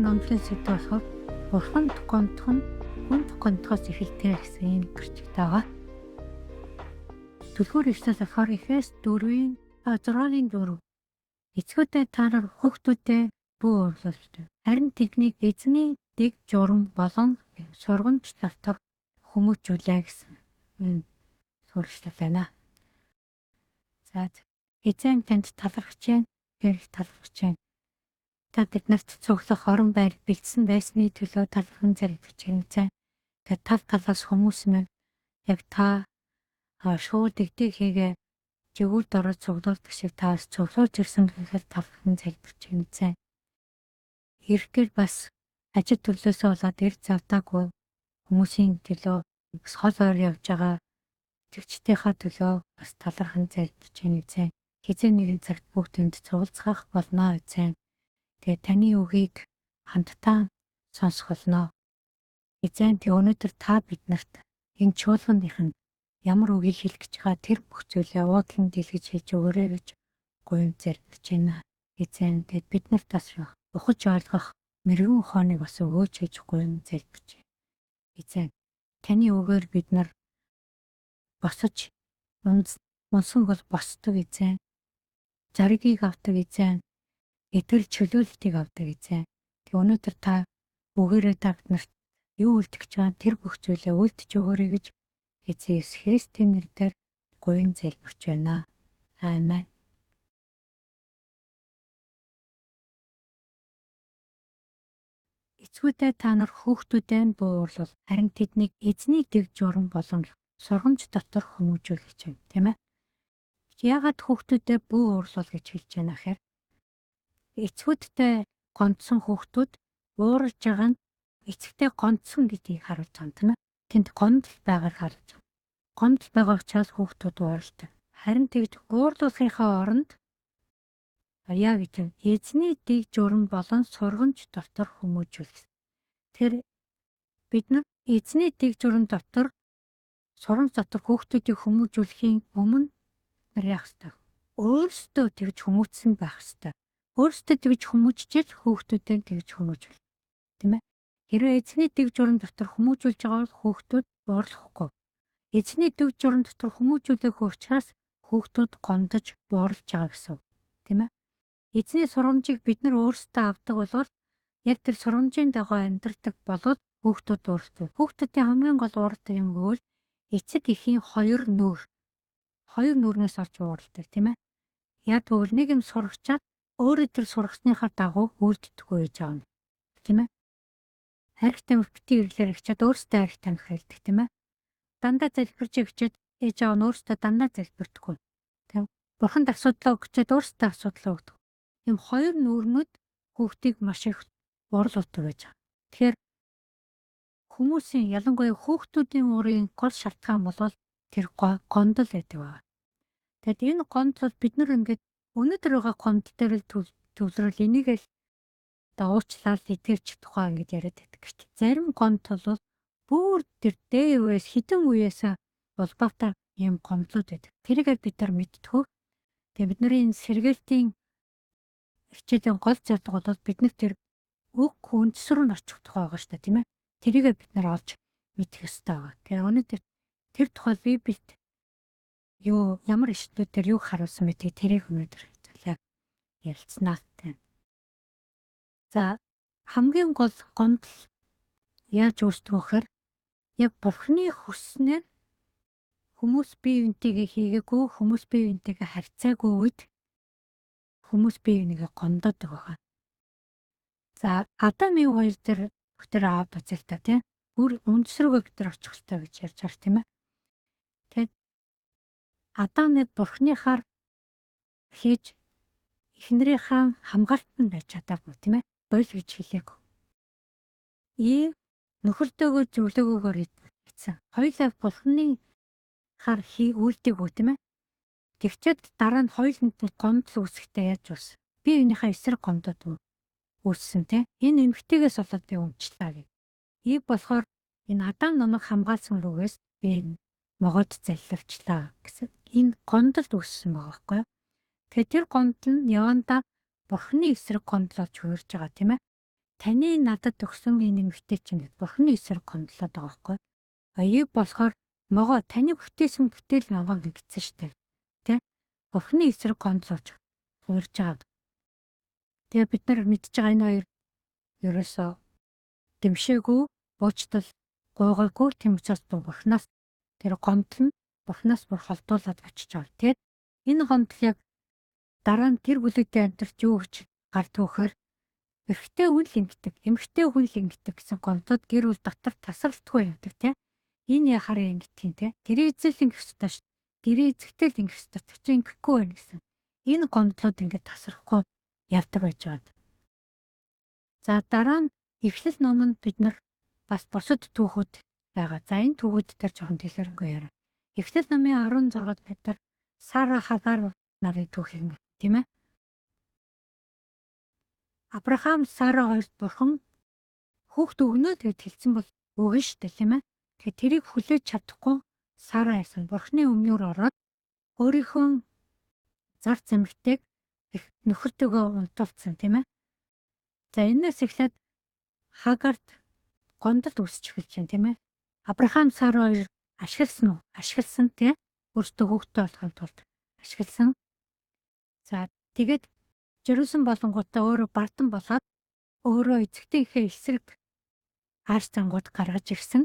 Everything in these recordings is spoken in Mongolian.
Өнөөдрийн номлын сэдэв болохоор Бурханд гомдох нь хүнд гомдохоос эхэлдэг гэсэн ийм гэрчлэгтэй байгаа. Түлхүүр ишлэл болохоор Эфес 4-ийн 6-ын 4. Эцгүүдээ та нар хүүхдүүдээ бүү уурлуулж. Харин тэднийг эзний дэг журам болон сургамж дотор хүмүүжүүлээ гэсэн энэ сурчлал байна. За, эзэн танд талархаж байна, гэрэл талархаж байна. Та биднэрт цуглах орон байр бэлдсэн байсны төлөө талархан залбирч байна. Тэгээд тал талаас хүмүүс мань яг та шууд дэгдэг хийгээ жигүүрд ороод цуглуулдаг шиг таас цуглуулж ирсэн гэхэд талархан залбирч байна. Ирэхээр бас ажил төрлөөсөө болоод эр завтаагүй хүмүүсийн төлөө бас хол ойр явж байгаа итгэгчдийнхаа төлөө бас талархан залбирч байна. Хэзээ нэгэн цагт бүгд энд цуглацгаах болно эзэн. Тэгээ таны үгийг хамтдаа сонсох болно. Эзэн, тэг өнөөдөр та биднэрт энэ чуулганых нь ямар үгийг хэлэх гэж байгаа тэр бүх зүйлээ уудлан дэлгэж хэлж өгөөрэй гэж гуйн залбирч байна. Эзэн, тэгэд бид нарт бас ухаж ойлгох мэрэгэн ухааныг бас өгөөч гэж гуйн залбирч байна. Эзэн, таны үгээр бид нар босож унсан бол босдог эзэн. Заргийг авдаг эзэн. Итгэл чөлөөлтийг авдаг эзэн. Тэг өнөөдөр та үгээрээ та биднэрт юу үлдэх гэж байгаа тэр бүх зүйлээ үлдэж өгөөрэй гэж эзэн Есүс Христийн нэрээр гуйн залбирч байна. Амен. Эцгүүдээ та нар хүүхдүүдээ буурлал, харин тэднийг эзний дэг журам болон сургамж дотор хүмүүжүүл гэж байна, тийм ээ. Яагаад хүүхдүүдээ бүү уурлуул гэж хэлж байна гэхээр эцгүүдтэй гонцсон хүүхдүүд уурж байгаа нь эцэгтэй гонцсон гэдгийг харуулж байгаа юм, тийм ээ. Тэнд гондол байгааг харуулж байгаа. Гондол байгаа учраас хүүхдүүд ууралдаг. Харин тэгж уурлуулахынхаа оронд яа гэж вэ? Эзний дэг журам болон сургамж дотор хүмүүжүүлэх. Тэр бид нар эзний дэг журам дотор сургамж дотор хүүхдүүдийг хүмүүжүүлэхийн өмнө нар яах ёстой? Өөрсдөө тэгж хүмүүжсэн байх ёстой. Өөрсдөө тэгж хүмүүжчихэл хүүхдүүдээ тэгж хүмүүжүүл. Тийм ээ? Хэрвээ эзний дэг журам дотор хүмүүжүүлж байгаа бол хүүхдүүд уурлахгүй. Эзний дэг журам дотор хүмүүжүүлээгүй учраас хүүхдүүд гондож буурлж байгаа гэсэн. Тийм ээ? Эзний сургамжийг бид нар өөрсдөө авдаг болвол яг тэр сургамжийн дагуу амьдардаг болвол хүүхдүүд уурладаг. Хүүхдүүдийн хамгийн гол уурладаг юм гэвэл эцэг эхийн хоёр нүүр. Хоёр нүүрнээс олж уурладаг, тийм ээ? Яг тэгвэл нэг юм сургачаад өөрөө тэр сургасныхаа дагуу үйлддэггүй байж байгаа юм. Тийм ээ? Арх тамхи битгий ирлээр ихчээд өөрсдөө арх тамхи хэлдэг, тийм ээ? Дандаа залбирч ихчээд ээж аав нь өөрсдөө дандаа залбирдаггүй. Тийм. Бурханд асуудлаа өгчээд өөрсдөө асуудлаа өгдөг. Ийм хоёр нүүрнүүд хүүхдийг маш их урлуулдаг байж байгаа. Тэгэхээр хүмүүсийн ялангуяа хүүхдүүдийн уурын гол шалтгаан бол тэр гондол байдаг байна. Тэгэд энэ гондол бид нар ингээд өнөөдөр байгаа гондол дээр л төвлөрөл энийг л одоо уучлаад итгэвч тухай ингэж яриад байдаг гэж. Зарим гондол бол бүр тэр дээ үеэс хідэн үеэс улбаатай ийм гомдлууд байдаг. Тэрийг бид нар мэдтгүү. Тэгээ бидний энэ сэргээлтийн хичээлийн гол зорилго бол бид нар тэр үг үндэс рүү нь очих тухай байгаа шүү дээ, тийм ээ. Тэрийг бид нар олж мэдэх ёстой байгаа. Тэгээ өнөөдөр тэр тухай Библиэд юу ямар ишлүүдээр юу харуулсан бэ тэрийг өнөөдөр хэвлээ ярилцсанаа. За, хамгийн гол гомдол яаж үүсдэг вэ гэхээр яг Бурхны хүснээр хүмүүс бие биентэйгээ хийгээгүй, хүмүүс бие биентэйгээ харьцаагүй үед хүмүүс бие бинийгээ гондоодог байгаа. За, Адам Ив хоёр дээр тэр аав бацалта тийм бүр үндэс рүүгээ бид нар очих хэрэгтэй гэж ярьж байгаа тийм ээ. Тэгээд Адамыг Бурхныхаар хийж эхнэрийнхээ хамгаалтанд байж чадаагүй, тийм ээ. Боль гэж хэлээгүй. Ив нөхөртөөгөө зөвлөгөөгөөр хийсэн. Хоёулаа Бурхны хар хий үйлдэггүй, тийм ээ. Тэгчээд дараа нь хоёуланд нь гомдол үүсэхдээ яаж үүс? Би энийхээ эсрэг гомдоод үүссэн, тийм. Энэ эмгтээгээ болоод би өмчлээ гэх. Ив болохоор энэ Адам намайг хамгаалсан рүүгээс би могоод заллавчлаа гэсэн. Энэ гондолд үүссэн байгаа байхгүй юу? Тэгэхээр тэр гондол нь явандаа Бурхны эсрэг гондол болж хувирж байгаа, тийм ээ. Таны надад өгсөн энэ эмэгтэй чинь Бурхны эсрэг гомдлоод байгаа байхгүй. Аюуб болохоор могоо таны бүтээсэн бүтээл намайг ингэсэн штэ. Тэ? Бурхны эсрэг гомдлооч хуурж байгаа. Тэгээ бид нар мэдж байгаа энэ хоёр ерөөсөө дэмшээгүй, буучтал гуйгаагүй, тийм учраас Бурхнаас тэр гомдол нь Бурхнаас бүр холдуулаад очиж байгаа. Тэгээд энэ гомдол яг дараа нь тэр бүлэгтээ амьдарч юу гэж гардаг вөхөр эрэгтэй хүн л ингэдэг, эмэгтэй хүн л ингэдэг гэсэн гомдлоод гэр бүл дотор тасралтгүй явдаг тийм. Энэ яхаар ингэдэг юм те. Гэрээ эзэл ингэх ёстой ш. Гэрээ эзэгтэй л ингэх ёстой. Тэр чинь ингэхгүй байна гэсэн. Энэ гомдлууд ингээд тасрахгүй явдаг байж байгаа. За дараа нь Эхлэл номонд бид нар бас бусад түүхүүд байгаа. За энэ түүхүүд дээр жоохон дэлгэрэнгүй яриа. Эхлэл номын 16 бид нар Сара Хагар нарын түүхийг тийм ээ. Авраам Сара хоёрт бурхан хүүхд өгнө гэж хэлсэн бол өгнө шүү дээ тийм ээ. Тэгэхээр тэрийг хүлээж чадахгүй Сара яасан бурхны өмнөр ороод өөрийнхөө зар зэмхтэйг их нөхөртөөгөө унтуулсан тийм ээ. За энэс эхлээд Хагарт гомдол үүсч эхэлж байна тийм ээ. Авраам Сара хоёр ашигласан уу? Ашигласан тийм. Өөртөө хүүхдтэй болохын тулд ашигласан. За тэгээд Жирэмсэн болонгуудаа өөрөө бардам болоод өөрөө эцэгтэйхээ эсрэг ааш зангууд гаргаж ирсэн.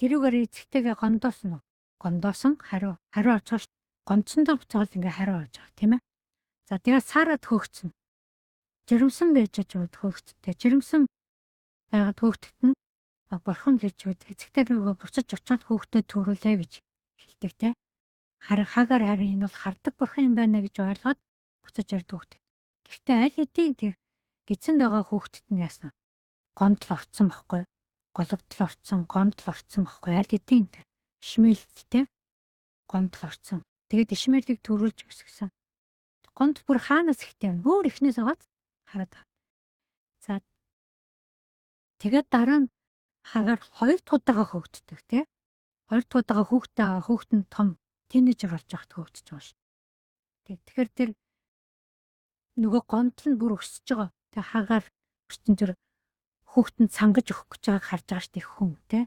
Тэрүүгээр эцэгтэйгээ гондоосон уу? Гондоосон хариу хариу авч гомдсондоо буцаал ингээ хариу авч байгаа тийм ээ. За тэгээд Сарад хөөгцөн. Жирэмсэн байж ч хөөгцтэй. Жирэмсэн байгаад хөөгтөд нь бурхан гэж үд эцэгтэй рүүгээ буцаж очиод хөөгтөд төрүүлээ гэж хэлдэг те. Харин Хагаар харин энэ бол хардаг бурхан юм байна гэж ойлгоод буцаж ярьдаг хөөгт. Гэхдээ аль хэдийн тэр гидсэнд байгаа хөөгтөд нь яасан? Гомдол орцсон байхгүй. Головдол орцсон, гомдол орцсон байхгүй. Аль хэдийн тэр Ишмэлтэй гомдол орцсон. Тэгээд Ишмэлийг төрүүлж өсгсөн. Гомдол бүр хаанаас ихтэй вэ? Өөр ихнээс агаад хараад байгаа. За тэгээд дараа нь Хагаар хоёр дахь удаага хөөгддөг тий. Хоёр дахь удаага хүүхдээ хүүхэд нь том тинейжер болж байхад хөөгдөж байгаа шүү. Тэгэхээр тэр нөгөө гомдол нь бүр өсөж байгаа. Тэгээ Хагаар өчтөн тэр хүүхэд нь цангаж өгөх гэж байгааг харж байгаа шүү дээ хүн тий.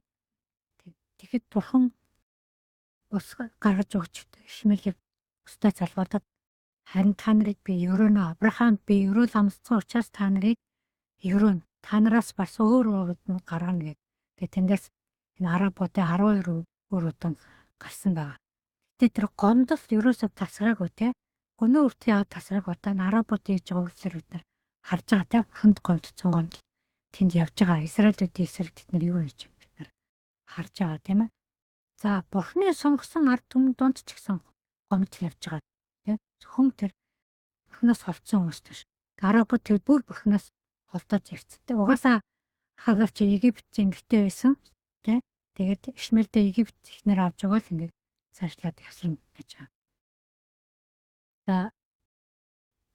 Тэгэхэд бурхан ус гаргаж өгч Ишмэлийг өстой залгуулад харин та нарыг би өрөөнө Авраам би өрөөл амсцсан учраас та нарыг өрөөн та нараас бас өөр ууданд гаргана гэд. Тэгээ тэндээс энэ арабуудын 12 өөр удан гарсан байгаа. Гэтэ тэр гомдол ерөөсөө тасраагүй те. Гөнөө үрт яагаад тасраагүй та арабуудын хийж байгаа үйлсээр бид нар харж байгаа те. Хүнд гомдсон гомдол тэнд явж байгаа. Израилүүдийн эсрэг тэд нар юу хийж бид нар харж байгаа тийм ээ. За бурхны сонгосон ард түмэн дунд ч гэсэн гомдол явж байгаа тийм. Зөвхөн тэр бурхнаас холдсон хүмүүс биш. Арабууд тэр бүр бурхнаас холдоод явцсан. Угаасаа Хагаар чи Египт эмэгтэй байсан тий. Тэгээд Ишмэлдээ Египт эхнэр авч өгөөл ингээд цаашлаад явсан гэж байгаа. За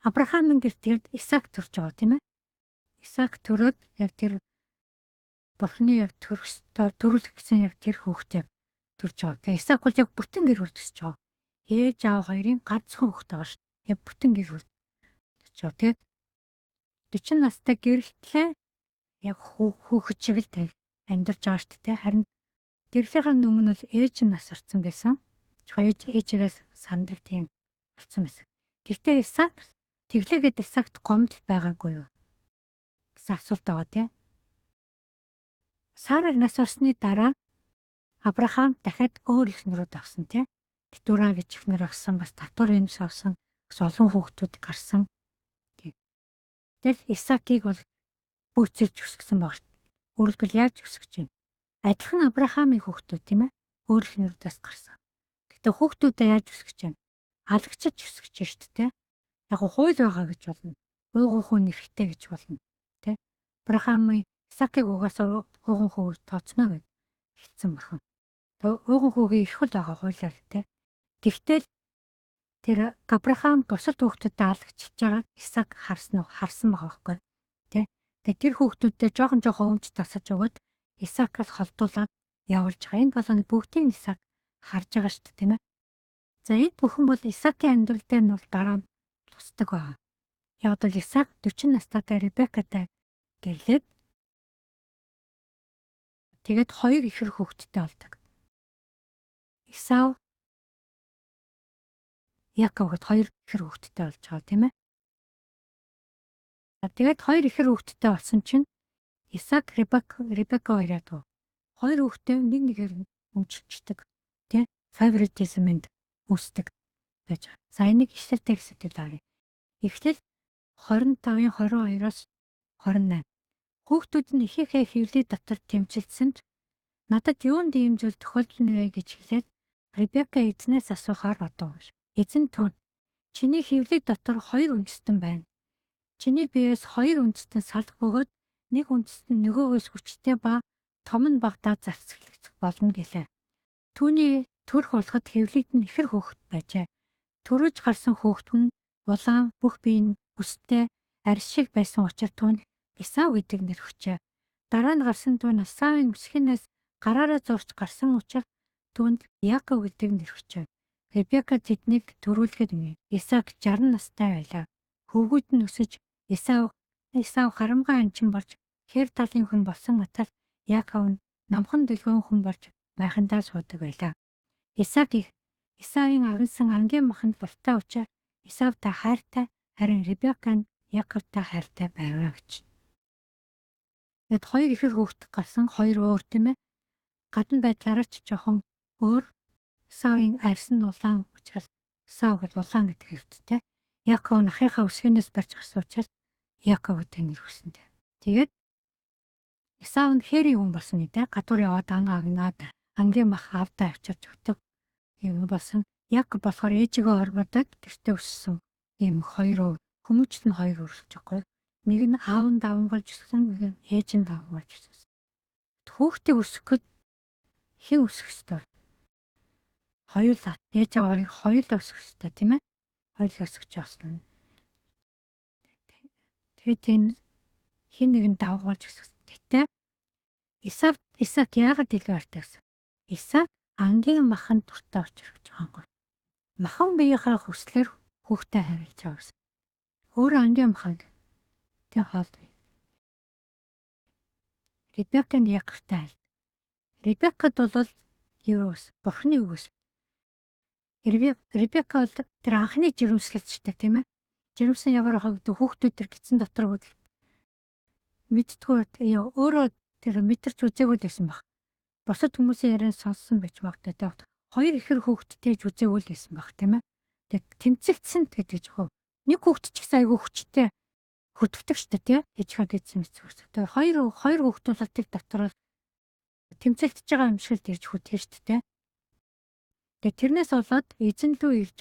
Авраамын гэрт тэгээд Исаак төрж байгаа тийм ээ. Исаак төрөөд яг тэр бурхны яг төрөх төрүүлэх гэсэн яг тэр хүүхдээ төрж байгаа. Тэгээ Исаак бол яг бүтэн гэр бүл төсөж байгаа. Ээж аав хоёрын ганцхан хүүхэд байгаа шүү. Яг бүтэн гэр бүл төсөж байгаа. Тэгээд 40 настай гэрэлтлээ яг хүүхэд шиг л тэг амьдарч байгаа шүү дээ. Харин гэрлийнхаа өмнө бол ээж нь нас орсон байсан. Ээж ээжээс сандаг тийм болсон байсан. Гэхдээ Исаак тэглээгээд Исаакт гомдол байгаагүй юу гэсэн асуулт байгаа тийм. Сараг нас орсны дараа Авраам дахиад өөр эхнэрүүд авсан тийм. Кетура гэж эхнэр авсан, бас татвар юмс авсан, бас олон хүүхдүүд гарсан. Тэгэл Исаакийг бол бүүцэлж өсгсөн баг. Өөрөлдөл яаж өсгөж юм? Адилхан Авраамийн хүүхдүүд тийм ээ. Өөр эхнэрүүдээс гарсан. Гэтэ хүүхдүүдээ яаж өсгөж юм? Алагчиж өсгөж шүү дээ. Яг хууль байгаа гэж болно. Ууган хүн эрхтэй гэж болно. Тэ? Авраамийн Исаакийг угаасаа ууган хүү тооцно гэж хэлсэн бурхан. Тэг ууган хүүгийн эрх л байгаа хуулиар тэ. Тэгтэл тэр Авраам бусад хүүхдүүдэд алагчилж байгаа Исаак харсан уу? Харсан байгаа байхгүй. Тэ? Тэгээ тэр хүүхдүүдэд жоохон жоохон өмч тасаж өгөөд Исаакаас холдуулаад явуулж байгаа. Энэ болгоныг бүгдийг Исаак харж байгаа шүү дээ, тийм ээ. За энэ бүхэн бол Исаакийн амьдрал дээр нь бол дараа нь тусдаг байгаа. Яг бол Исаак 40 настайтай Ребекатай гэрлээд тэгээд хоёр ихэр хүүхэдтэй болдог. Исав, Яков гэд хоёр ихэр хүүхэдтэй болж байгаа, тийм ээ. Тэгээд хоёр ихэр хүүхэдтэй болсон чинь Исаак Ребека хоёроо хоёр хүүхдээ нэг нэгээр өмчлөждөг. Тэ? Favoritism энд үүсдэг байж байгаа. За, энийг ишлэл текстээр харъя. Эхлэл 25-ын 22-оос 28. Хүүхдүүд нь эхийнхээ хэвлий дотор тэмцэлсэн ч надад юунд ийм зүйл тохиолдолно вэ гэж хэлээд Ребека эзнээс асуухаар одов. Эзэн түүнд: "Чиний хэвлий дотор хоёр үндэстэн байна. Чиний биеэс хоёр үндэстэн салах бөгөөд нэг үндэстэн нөгөөгөөс хүчтэй ба том нь багадаа зарцуулагдах болно" гэлээ. Түүний төрх болоход хэвлийд нь ихэр хүүхэд байжээ. Төрөж гарсан хүүхэд нь улаан, бүх бие нь бүстэй, арьс шиг байсан учраас түүнд Исав гэдэг нэр өгчээ. Дараа нь гарсан түүн Исавын өсгөнөөс гараараа зурч гарсан учраас түүнд Яков гэдэг нэр өгчээ. Ребека тэднийг төрүүлэхэд Исаак 60 настай байлаа. Хөвгүүд нь өсөж Исав харамгай анчин болж хэр талын хүн болсон атал Яков нь номхон дэлгөөн хүн болж майхандаа суудаг байлаа. Исаак Исавын агнасан ангийн маханд дуртай учраас Исавтай хайртай, харин Ребека нь Яковтай хайртай байваа гэж. Тэгэд хоёр ихэр хүүхэд гарсан, хоёр өөр, тийм ээ. Гадна байдлаараа ч жоохон өөр. Исавын арьс нь улаан учраас Исав гэж, улаан гэдэг хэвттэй. Яков нь ахынхаа өсгөнөөс барьж гарсан учраас Яков гэдэг нэр өгсөн. Тэгээд Исав нь хээрийн хүн болсон гэдэг. Гадуур яваад ан агнаад ангийн мах аавдаа авчирч өгдөг юм болсон. Яков болохоор ээжигээ оргодог, тэртээ өссөн. Ийм хоёр хүмүүжил нь хоёр өрсөж байгаа. Нэг нь аав нь давамгайлж өссөн, нэг нь ээж нь давамгайлж өссөн. Хүүхдийг өсгөхөд хэн өсөх ёстой? Хоёулаа. Ээж аав хоёулаа өсгөх ёстой, тийм ээ? Хоёулаа өсгөх ёстой. Тэгээд энэ хэн нэг нь давамгайлж өсгөх. Гэтэ Исав Исаак яагаад илүү хайртай гэсэн? Исаак ангийн маханд дуртай учраас гэж байгаа юм. Махан биеийнхээ хүслээр хүүхдээ хайрлаж байгаа гэсэн. Өөр ангийн махан тэг хоол. Ребека нь Яковтай хайр. Ребекад бол юу ус? Бурхны үгс. Ребека бол тэр анхны жирэмслэгчтэй, тийм ээ. Жирэмсэн ямар хаа гэдэг хүүхдүүд тэр гидсэн дотор бодол мэдтгүү, өөрөө тэр мэдэрч үзээгүй л байсан баг. Бусад хүмүүсийн яриан сонссон байж магадгүй. Хоёр ихэр хүүхэдтэй ч үзээгүй л байсан баг, тийм ээ. Тэгээд тэмцэлдсэн гэдэг жохоо. Нэг хүүхэд ч гэсэн айгүй хүчтэй хөдөлдөг шүү дээ, тий. Ээжийнхээ гэдсэн мэт. Тэгээд хоёр хоёр хүүхэд бол тэр дотор тэмцэлдэж байгаа юм шиг л ирж хөтгөн шүү дээ. Тэгээд тэрнээс болоод эзэн лүү ирж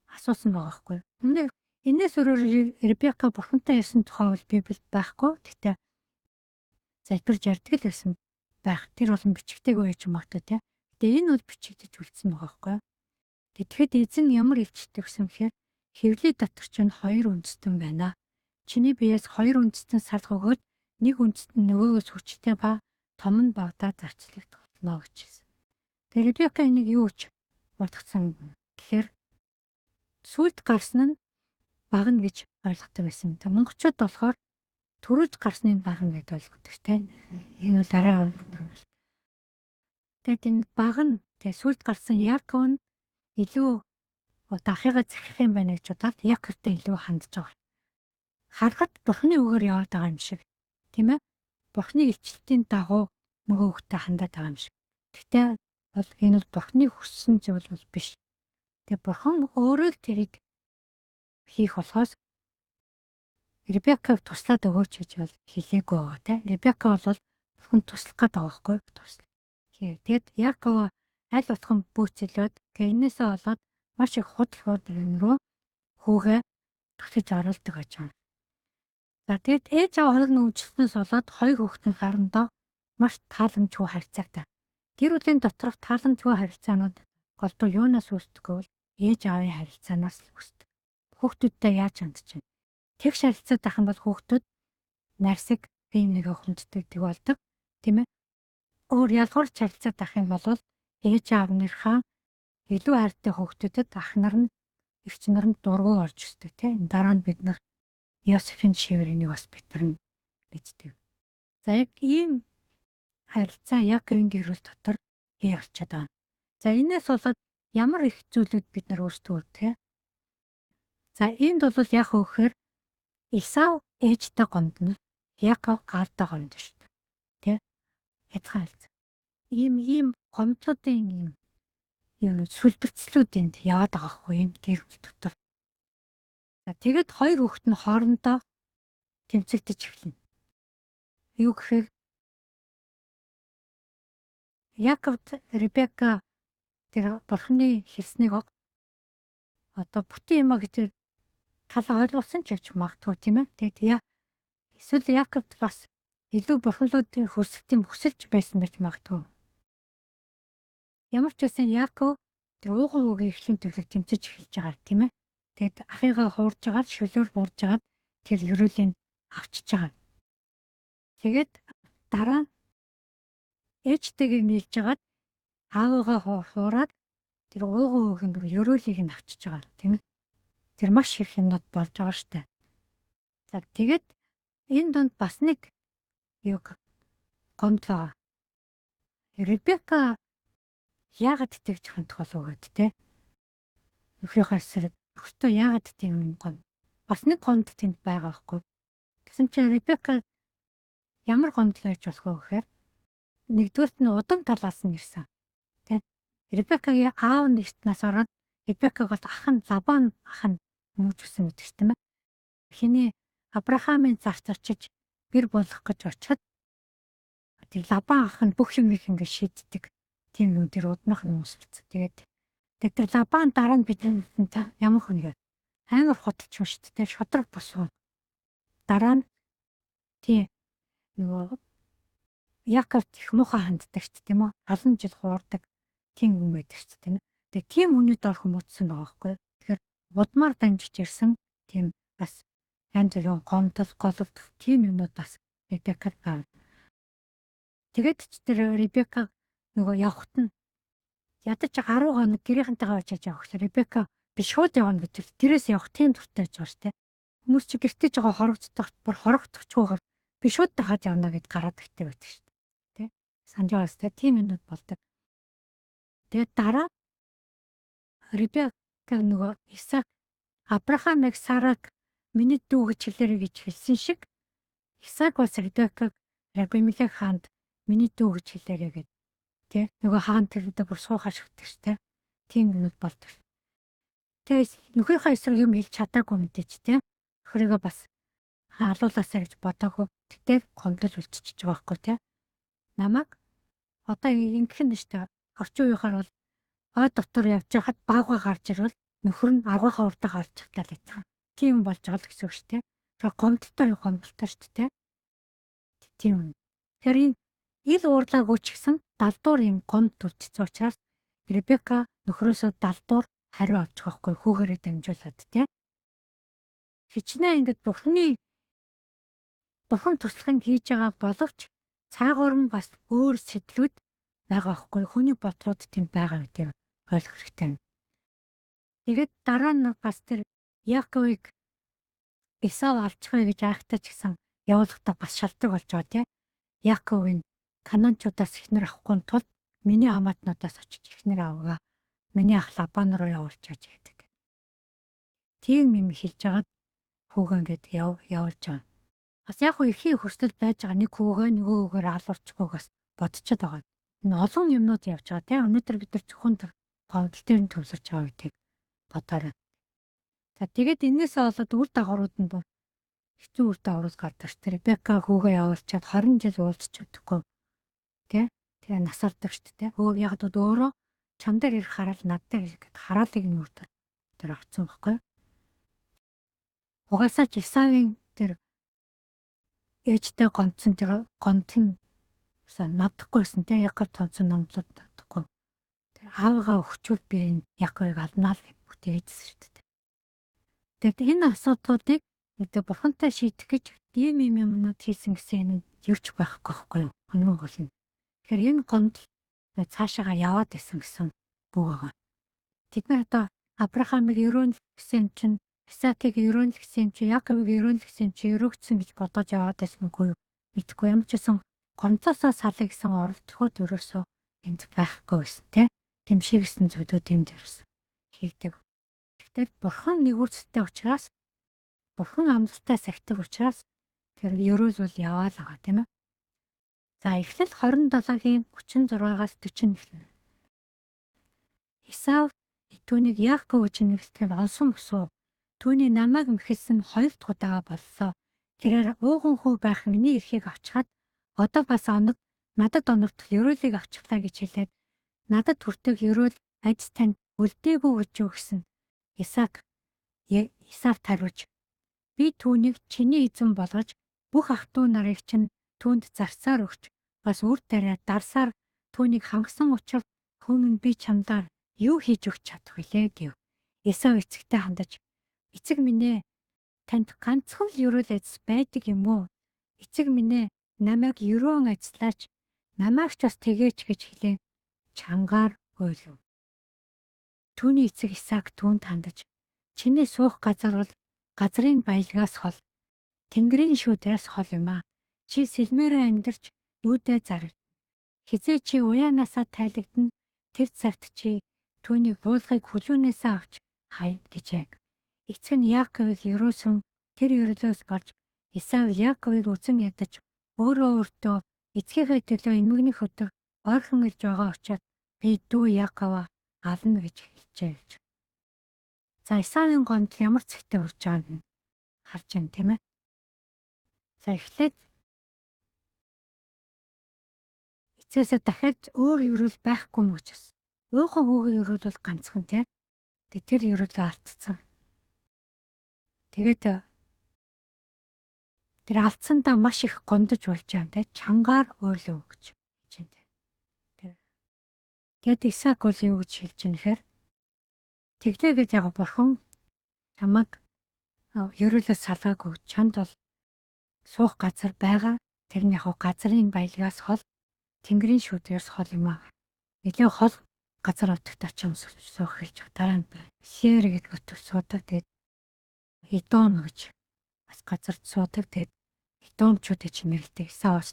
асуусан байгаа байхгүй. Өмнө энэс өөрөөр Ребека бурхантай ярьсан тухай бол Библиэд байхгүй. Гэхдээ залбирж ярьдаг л байсан байх. Тэр болон бичигдээгүй байж магадгүй, тий. Гэтэ энэ бол бичигдэж үлдсэн байгаа байхгүй. Тэгэхэд эзэн ямар илчилт өгсөн гэхээр хэвлий дотор чинь хоёр үндэстэн байна. Чиний биеэс хоёр үндэстэн салах өгөөд нэг үндэстэн нөгөөгөөс хүчтэй ба том нь багадаа зарцлагдах болно гэж хэлсэн. Тэгээд Ребека энийг юу гэж бодгцсан гэхээр сүүлд гарсан нь багна гэж ойлгодог байсан. Тэг монголчууд болохоор төрөж гарсныг багна гэдээ ойлгодог, тийм. Энэ бол арай. Тэгээд энэ баг нь тэгээ сүүлд гарсан Яков нь илүү одоо ахыгаа захих юм байна гэж бодоод Яковтай илүү хандж байгаа. Харахад Бурхны үгээр яваад байгаа юм шиг. Тийм ээ? Бурхны илчлэлтийн дагуу нөгөө хүүхдээ хандаад байгаа юм шиг. Гэхдээ бол энэ бол Бурхны хүссэн зүйл бол биш. Тэгээ Бурхан өөрөө л тэрийг хийх болохоос Ребекаг туслаад өгөөч гэж бол хэлээгүй байгаа, тийм. Ребека бол Бурхан туслах гээд байгаа байхгүй, туслах. Тэгээд Яков аль болох бүүцэлөөд энээсээ болоод маш их худал хууд руу хүүгээ түлхэж оруулдаг гэж байна. За, тэгээд ээж аав хоёр нь үйлчлснээс болоод хоёр хүүхдийн хоорондоо маш тааламжгүй харилцаатай. Гэр бүлийн доторх тааламжгүй харилцаанууд голдуу юунаас үүсдэг вэ? Ээж аавын харилцаанаас л үүсдэг. Хүүхдүүдтэй яаж хандж байна? Тэгш харилцаатай юм бол хүүхдүүд найрсаг, бие нэгэ хүндэтгдэг болдог. Тийм ээ? Өөр ялгуурч харилцаатай юм бол ээж аав нарынхаа илүү хайртай хүүхдүүдэд ах нар нь, эгч нар нь дургүй орж ирдэг, тийм. Дараа нь бид нар Йосефийн жишээгээр энийг бас бид нар мэддэг. За яг ийм харилцаа Яаковын гэр бүл дотор явчихад байгаа. За энэс болоод ямар их зүйлүүд бид нар өөрсдөө тий. За энд бол яг хөөхөр Исав ээжтэй гомдно. Яков аавтай гомдно шүү дээ. Тэ? Хязгаар харилцаа. Ийм гомдлуудын ийм сүлбэрцлүүд энд яваад байгаа хгүй юм гэр бүл дотор. За тэгэд хоёр хүүхэд нь хоорондоо тэмцэгдэж эхэлнэ. Юу гэхээр Яковд Ребека тэр бурхны хэлснийг одоо бүтэн юма гэж тал ойлгосон ч явж магадгүй тийм ээ. Тэгээд я эсвэл Яковд бас илүү бурханлуудын хүсэлтийн хүсэлж байсан байж магадгүй. Ямар ч байсан Яков тэр ууган үгийн эхлэн төлөв тэмцэж эхэлж байгаа тийм ээ. Тэгээд ахыгаа хуурж байгаа, шөлөөр буурж байгаа тэр ерөөлийг авчиж байгаа. Тэгээд дараа нь ээжтэйгээ нийлж хагаад аавыгаа хуураад тэр ууган үгийн ерөөлийг нь авчиж байгаа тийм ээ. Тэр маш их юмнууд болж байгаа штэ. За тэгээд энэ дунд бас нэг юг гомд байгаа. Ребека яагаад тэгж хандах болов гэд те. Нөхрийнхөө эсрэг нөхөртөө яагаад тийм юм гомд. Бас нэг гомд тэнд байгаа байхгүй. Тэгсэн чинь Ребека ямар гомдол байж болох вэ гэхээр нэгдүгээрт нь удам талаас нь ирсэн. Тэ. Ребекагийн аав нь эртнээс ороод Ребекаг бол ах нь Лабан ах нь хүмүүжүүлсэн гэдэг чинь тийм ээ. Хиний Авраамийн зарт очиж гэр болох гэж очиход тэр Лабан ах нь бүх юмыг ингэ шийддэг. Тийм юм тэр удмах нь үүсэлцсэн. Тэгээд тэр Лабан дараа нь бидний ямар хүн гээ амар худалч юм шүү дээ. Шодрог босгоо. Дараа нь тий нөгөө Яковт их муухай ханддаг шүү дээ, тийм үү? Олон жил хуурдаг тийм хүн байдаг шүү дээ, тийм ээ. Тэгээ тийм хүний дор хүмүүжсэн байгаа байхгүй. Тэгэхээр удмаар дамжиж ирсэн тийм бас янз бүрийн гомдол, голдох тийм юмнууд бас Ребекад байна. Тэгээд ч тэр Ребека нөгөө явхад нь ядаж 10 хоног гэрийнхэнтэйгээ очиж явах гэхээр Ребека би шууд явна гэж тэрээс явах тийм дуртай байж байгаа шүү дээ. Хүмүүс чи гэртээ жоо хорогдох, бүр хорогдохчгүйгээр би шууд дахаад явна гэд гараад ирдэг байдаг шүү дээ. Тэ? Санаж байгаа сте тийм юмнууд болдог. Тэгээд дараа Ребека нөгөө Исаак Авраамыг Сараг миний дүү гэж хэлээрэй гэж хэлсэн шиг Исаак бас Ребекаг Абимелек хаанд миний дүү гэж хэлээрэй гэд тэ нөгөө хаан тэрдээ бүр суухаар шүтдэг ш тэ тийм юмнууд болдог. Тэгээ нөхрийнхөө эсрэг юм хэлж чадаагүй мэдээч тэ нөхрийгөө бас алуулаасаа гэж бодоогүй. Тэгтээ гомдол үлдчихэж байгаа байхгүй тэ. Намайг одоо ингэх нь штэ орчин үеийнхаар бол ой дотор явж байхад баавгай гарч ирвэл нөхөр нь аргийнхаа урдаа гарч чадлаа л гэсэн. Тийм болж байгаа л гэсэн үг шүү дээ. Тэгэхээр гомдолтой гомдолтой шүү дээ. Тийм. Тэгэхээр энэ ил уурлаагүй ч гэсэн далдуур юм гомд үлдсэн учраас Ребека нөхрөөсөө далдуур хариу авч байгаа хгүй хүүгээрээ дамжуулаад тий. Хичнээн ингэж бурхан туслахыг хийж байгаа боловч цаагуур нь бас өөр сэтлүүд байгаа хгүй хүний бодлууд тийм байгаа гэдгийг ойлгох хэрэгтэй. Тэгээд дараа нь бас тэр Яаковыг Исав авчихъя гэж айхтаа ч гэсэн явуулахдаа бас шалдаг болж байгаа тий. Яаковын Канаанчуудаас эхнэр авахгүй тулд миний хамаатнуудаас очиж эхнэр авгаа. Миний ах Лабан руу явуулчаач гэдэг. Тийм юм хэлж хагаад хүүгээ ингээд явуулж байгаа. Бас яг хөө эхийн хөрсөл байж байгаа нэг хүүгээ нөгөө хүүгээр алуурчихгүйг бас бодчиход байгаа. Энэ олон юмнууд явж байгаа тийм. Өнөөдөр бид нар зөвхөн тэр гомдол дээр нь төвлөрч байгаа гэдгийг бодоорой. За тэгээд энээсээ болоод үр дагаврууд нь бол хэцүү үр дагаврууд гардаг ш. Ребека хүүгээ явуулчаад 20 жил уулзч чадахгүй. Тэ? Тэгээ насардаг шүү дээ. Хөө яг л өөрөө чам дээр ирэх хараал над дээр ирэх гэд хараалыг нь үрдэл тэр авцсан байхгүй. Угаасаа ч Исавын тэр ээжтэй гомдсон тэр гомдол нь надахгүй байсан те Яков тонцсон номлоод надахгүй. Тэр аавыгаа өгчүүл би энэ Яковыг алнаа л бүтээжсэн шүү дээ. Тэгээд энэ асуудлуудыг гэдэг бурхантай шийдэх гэж ийм ийм юмнууд хийсэн гэсэн энэ юуч байхгүй байхгүй юу? Хамгийн гол нь. Тэгэхээр энэ гомдол цаашаага яваад исэн гэсэн үг байгаа. Тэд нар одоо Авраамыг өрөөн гэсэн чинь Исаакийг өрөөлгсөн юм чи, Яаковыг өрөөлгсөн юм чи өрөөгдсөн гэж бодож яваад байсан үгүй юу? Мэдгүй юм ч гэсэн гомцоосоо салъя гэсэн оролдоход ерөөсөө энд байхгүй байсан те. Тэмшигсэн зүйлүүд энд ерөөсөө хийгдэг. Тэгэхээр бурхан нэгүсэлтэй учраас, бурхан амлалтаа сахидаг учраас тэр ерөөл бол яваал байгаа, тийм ээ. За, Эхлэл 27-гийн 36-аас 40 эхлэнэ. Исав түүнийг Яаков гэж нэрлэдэг олсон бүсүү. Түүний намайг мэхэлсэн хоёр дахь удаага боллоо. Тэрээр ууган хүү байх миний эрхийг авчхаад одоо бас оног надад оногдох ерөөлийг авчихлаа гэж хэлээд надад хүртэх ерөөл ажид танд үлдээгүй гэж юу гэсэн. Исаак Исавт хариулж, би түүнийг чиний эзэн болгож, бүх ах дүү нарыг чинь түүнд зарсаар өгч, бас үр даараа дарсаар түүнийг хангасан учир хүмүүн би чамдаар юу хийж өгч чадах вүлээ гэв. Исав эцэгтэй хандаж, эцэг минь ээ, танд ганцхан л ерөөл эзэс байдаг юм уу? Эцэг минь ээ, намайг ерөөн ажиллаач, намайг ч бас тэгээч гэж хэлэн чангаар уйлав. Түүний эцэг Исаак түүнд хандаж, чиний суух газар бол газрын баялгаас хол, тэнгэрийн шүүдээс хол юм аа. Чи сэлмээрээ амьдарч үүдээ зараг. Хизээ чи уяанаасаа тайлагдана, тэр цагт чи түүний буулгыг хүлүүнээсээ авч хай гэжээ. Эцэг нь Яаковыг ерөөсөн тэр ерөөлөөс болж Исав Яаковыг үзэн ядаж өөрөө өөртөө эцгийнхээ төлөө эмгэнэх өдөр ойрхон ирж байгаа учраас би дүү Яакова ална гэж хэлжээ гэж. За, Исавын гомдол ямар цэгтэй хүрч байгааг нь харж байна, тийм ээ. За, эхлээд эцээсээ дахиад өөр ерөөл байхгүй юм гэж байна. Уухан хүүгийн ерөөл бол ганцхан, тийм. Тэгээ тэр ерөөлөө алдсан. Тэгээд тэр алдсандаа маш их гондож болж байгаа юм, тийм. Чангаар уйлав гэж хэлж байна. Тэр. Тэгээд Исаак бол юу гэж хэлж байгаа нөхөр? Тэглээ гэж яг бурхан чамайг ерөөлөөс салгаагүй, чамд бол суух газар байгаа. Тэр нь яг газрын баялгаас хол, тэнгэрийн шүүдээс хол юм аа. Нэлээ хол газар отогт очиж суух хэлж байгаа. Дараа нь Сэр гэдэг өтөг суудаг. Тэгээд Идом гэж бас газарт суудаг. Тэгээд Идомчууд гэж нэрэлдэг. Исав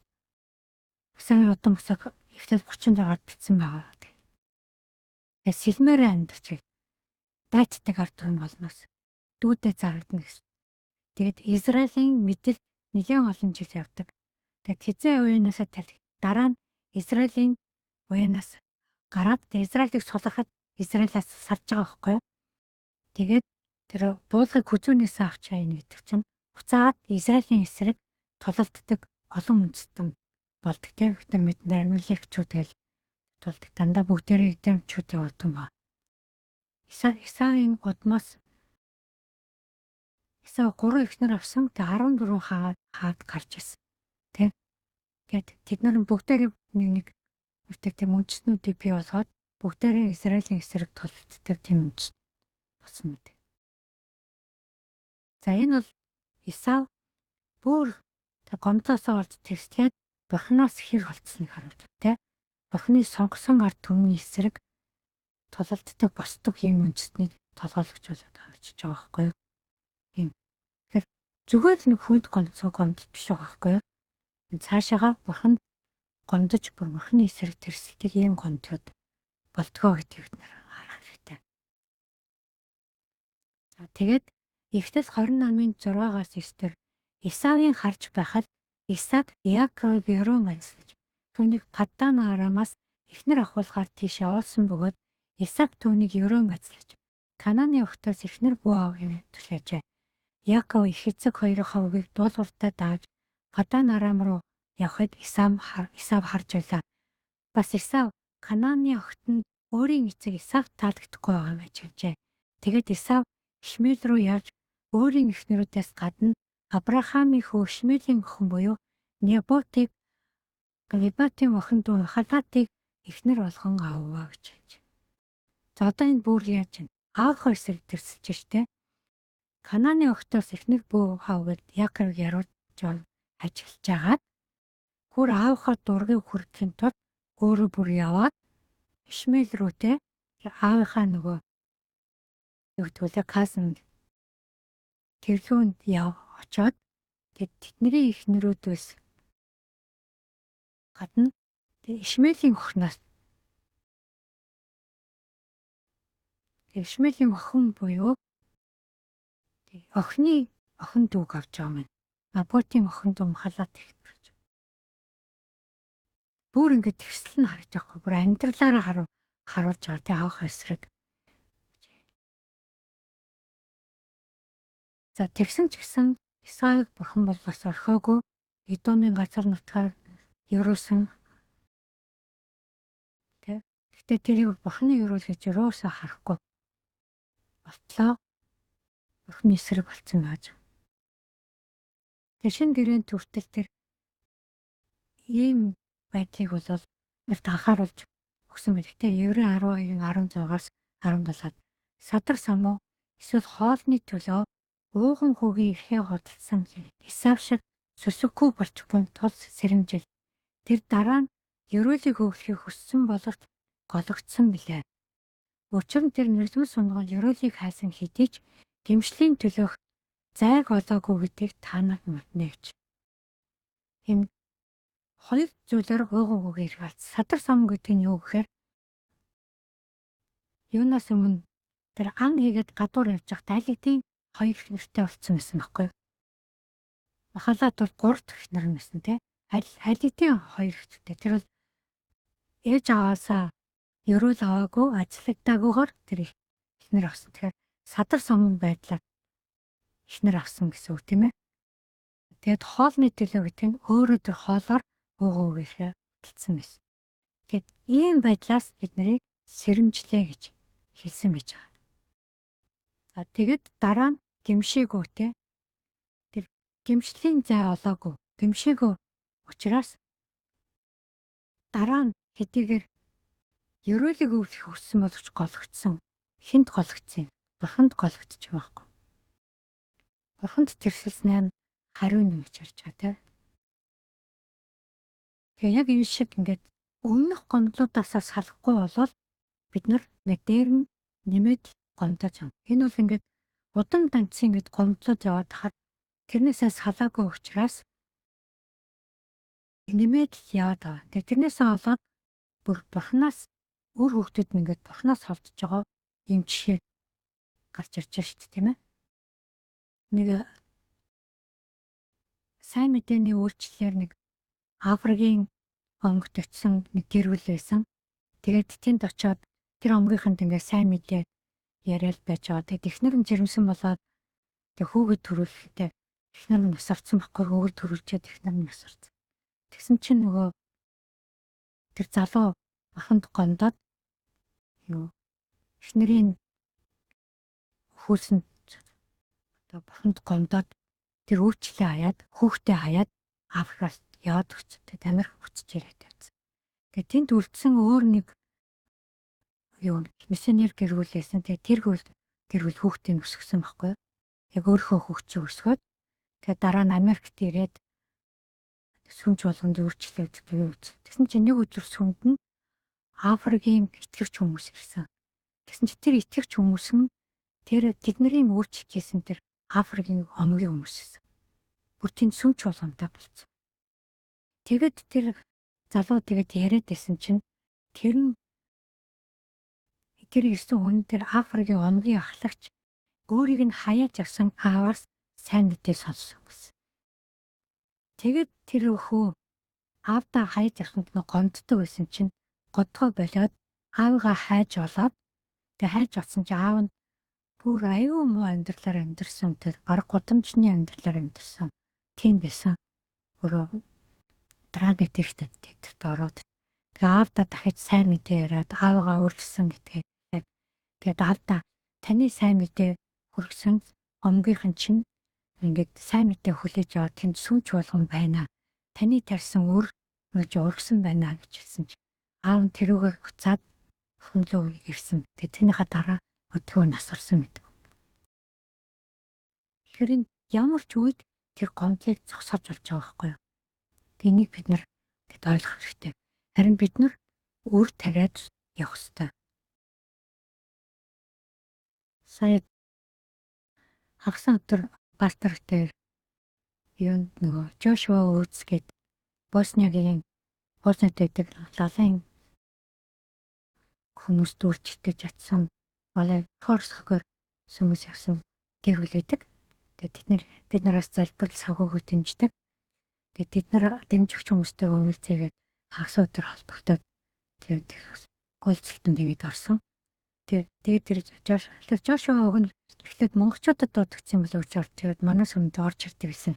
Исавын удам өсөх Эхлэл 36-аар бичсэн байгаа. Тэгээд сэлмээрээ амьдарч дайтдаг ард түмэн болноос дүүдээ зарагдана гэсэн. Тэгээд Израилийн мэдэл нэлээн олон жил явдаг. Тэгээд хизээ уянаасаа тал дараа нь Израилийн уянаас гараад Израилийг сулгахад Израилаас салж байгаа байхгүй юу? Тэгээд тэр буулгыг хүзүүнээс авч яана гэдэг чинь буцаад Израилийн эсрэг тулалддаг олон үндэстэн болдог, тийм. Бид нар мэднэ, амилекчүүд гэл тулдаг. Дандаа бүгдээрээ эдэмчүүдийн удам ба. Исавын удмаас Исав 3 эхнэр авсан. Тэг 14 хаад гарч ирсэн. Тэ. Тэгээд тэд нар бүгдээрээ нэг нэг үрдэг тийм үндэстнүүдийг бий болгоод бүгдээрээ Израилийн эсрэг тулалддаг тийм үндэст болсон мэт. За, энэ бол Исав бүр гомдоосоо олж тэрслээд Бурханаас хэр холдсныг харуулдаг, тэ. Бурханы сонгосон ард түмний эсрэг тулалддаг босдог юм үндэстнийг толгойлогч болоод авчиж байгаа байхгүй юу? Тийм. Тэгэхээр зүгээр л нэг хүнд гомдсон гомдол биш байгаа байхгүй юу? Цаашаага Бурхан гомдож бүр Бурханы эсрэг тэрсэлдэг ийм гомдлууд болдгоо гэдгийг бид нар харах хэрэгтэй. За, тэгээд Эхлэл 28-ын 6-аас 9 дээр Исавын харж байхад Исаак Яаковыг ерөөн ажиллаж түүнийг Паддан Арамаас эхнэр авахулахаар тийш явуулсан бөгөөд Исаак түүнийг ерөөн ажиллаж Канааны охтоос эхнэр бүү ав хэмээн түлхээжээ. Яаков их эцэг хоёрын ховгийг дуулууртай дааж Паддан Арам руу явхад Исав харж байлаа. Бас Исав Канааны охид нь өөрийн эцэг Исавт таалагдахгүй байгаа юм ажиглажээ. Тэгээд Исав Ишмэл рүү явж өөрийн эхнэрүүдээс гадна Авраамийн хүү Ишмэлийн охин буюу Неботыг, Небатын охин дүү Халатыг эхнэр болгон авав гэж хэлж. За, одоо энэ бүр яаж вэ? Аавынхаа эсрэг тэрсэлж штэ. Канааны охтоос эхнэр бүү хав гэд Яаковыг яруулж ажиллаж агаад бүр аавынхаа дургийг хүргэхийн тулд өөрөө бүр яваад Ишмэл рүү, те, аавынхаа нөгөө юу гэдэг вэ, cousin. тэрлүүнд яв очоод тэдний эхнэрүүдээс гадна Ишмэлийн охиноос Ишмэлийн охин буюу охины охин дүүг авч байгаа юм. Наботын охин дүү Махалат эхнэр. Бүр ингээд тэгсэл нь харж байгаа хгүй. Бүр амьдралаараа харуулж байгаа тий авах эсрэг. За тэгсэн ч гэсэн Исааг бурхан бол бас орхиогүй. Эдомын газар нутгаар ерөөсөн. Тэ. Гэтэ тэрийг бурханы ерөөл гэж ерөөсөө харахгүй. Болтлоо бурханы эсрэг болцсон байж. Тэр шинэ гэрээнд хүртэл тэр ийм байдлыг бол анхааруулж өгсөн байл. Гэтэ Еврей 12-ын 16-аас 17-ад садар самуу эсвэл хоолны төлөө ууган хүүгийн эрхээ худалдсан Исав шиг сүсэггүй болж буй тул сэрэмжил. Тэр дараа нь ерөөлийг өглөхийг хүссэн боловч гологдсон билээ. Учир нь тэр нүлмэс сунгал ерөөлийг хайсан хэдий ч гэмшлийн төлөөх зайг олоогүй гэдгийг та нар мэднэ гэж. Энэ хоёр зүйлээр ууган хүүгийн эрх алдсан. Садар сам гэдэг нь юу гэхээр юунаас өмнө тэр ан хийгээд гадуур явж байхдаа аль хэдийн хоёр эхнэртэй болсон байсан байхгүй юу? Махалат бол 3 дахь эхнэр нь байсан тий. Аль хэдийн хоёр эхнэртэй. Тэр бол ээж аваасаа ерөөл аваагүй, ажиллагдаагүйгээр тэр эхнэр авсан. Тэгэхээр садар сомон байдлаар эхнэр авсан гэсэн үг тийм ээ. Тэгээд хоолны төлөө гэдэг нь өөрөө тэр хоолоор уугаа үгээхээ хөдөлсөн байсан. Тэгээд ийм байдлаас бид нарыг сэрэмжлээ гэж хэлсэн байж байгаа. За тэгэд дараа нь гэмшээгүү те. Тэр гэмшлийн зай олоогүй. Гэмшээгүү учраас дараа нь хэдийгээр ерөөлийг өвлөх хүссэн боловч гологдсон. Хүнд гологдсон юм. Бурханд гологдчих байхгүй. Бурханд тэрсэлснээр нь хариу нь гэж харж байгаа те. Тэгээ яг энэ шиг ингээд өмнөх гомдлуудаасаа салахгүй болвол бид нар нэг дээр нь нэмээд гомдож юм. Энэ бол ингээд удан данцын ингээд гомдлоод яваад хахад тэрнээсээ салаагүй учраас нэмээд л яваад байгаа. Тэгээ тэрнээсээ болоод бүр бурхнаас үр хүүхдүүд нь ингээд бурхнаас холдож байгаа юм жишээ гарч ирж байгаа шүү дээ, тийм ээ. Нэг сайн мэдээний үйлчлэлээр нэг Африкийн омгот очисон нэг гэр бүл байсан. Тэгээд тэнд очиод тэр омгийнханд ингээд сайн мэдээ яриад байж байгаа. Тэгээд эхнэр нь жирэмсэн болоод тэг хүүхэд төрүүлэхдээ эхнэр нь нас орсон байхгүй, хүүхэд төрүүлчихэд эхнэр нь нас орсон. Тэгсэн чинь нөгөө тэр залуу баханд гондоод юу эхнэрийн хүүлсэн одоо баханд гондоод тэр өөрчлөлөө хаяад хүүхдээ хаяад Африкаас яваад өгч тэгээд Америк буцаж ирээд явсан. Тэгээд тэнд үлдсэн өөр нэг юу миссионер гэр бүл байсан. Тэгээд тэр гэр бүл хүүхдийг өсгөсөн байхгүй юу? Яг өөрийнхөө хүүхд чинь өсгөөд тэгээд дараа нь Америкт ирээд сүмж болгонд өөрчлөлт буюу тэгсэн чинь нэг өдөр сүмд нь Африкийн итгэгч хүмүүс ирсэн. Тэгсэн чинь тэр итгэгч хүмүүс нь тэр тэдний өөрчлөлт хийсэн тэр Африкийн омгийн хүмүүс байсан. Бүр тэнд сүмж болгонтой болсон. Тэгэд тэр залуу тэгээд яриад байсан чинь тэр нь тэр ирсэн хүн тэр Африкийн омгийн ахлагч өөрийг нь хаяаж авсан ааваас сайн мэдээ сонссон гэсэн. Тэгээд тэр хүү аавдаа хаяж авсанд нь гомддог байсан чинь годгоо болиод аавыгаа хайж олоод тэг хайж олсон чинь аав нь бүр аюу муу амьдралаар амьдарсан, тэр бараг гудамжны амьдралаар амьдарсан тийм байсан. Өөрөө drug addicted гэдэгт ороод тэгээ аавдаа дахиж сайн мэдээ яриад аавыгаа өөрчилсөн гэдгээ. Тэгээд аавдаа таны сайн мэдээ хүргэсэн омгийнхан чинь ингээд сайн мэдээ хүлээж аваад тэнд сүмч болгон байна. Таны тарьсан үр гэж ургасан байна гэж хэлсэн чинь аав нь тэрүүгээр буцаад хөнлөө ирсэн. Тэгээд тэрнийхээ дараа өдгөө нас орсон гэдэг. Тэгэхээр энэ ямар ч үед тэр гомдлыг зогсоож болж байгаа байхгүй юу? Энийг бид нар тэгэд ойлгох хэрэгтэй. Харин бид нар үр тариад явах хэрэгтэй. Сая хагас өдөр Пастор дээр юунд нөгөө Жошуа Өөц гээд Босниагийн Боснид байдаг лалын хүмүүс дүүрчтэй чадсан балай Хорсхогоор сүмэс явсан гэр бүл байдаг. Тэгээд тэд нар бид нараас залбирал санхүүгөө дэмждэг. Тэгээд тэд нар дэмжигч хүмүүстэй өвөлцөөгээд хагас өдөр холбогдоод тэгээд голцолтон тэгээд орсон. Тэгээд тэр Жошуа уг нь эхлээд монголчуудад дуудагдсан болов уу гэж тэгээд манай сүмд орж ирдэг гэсэн.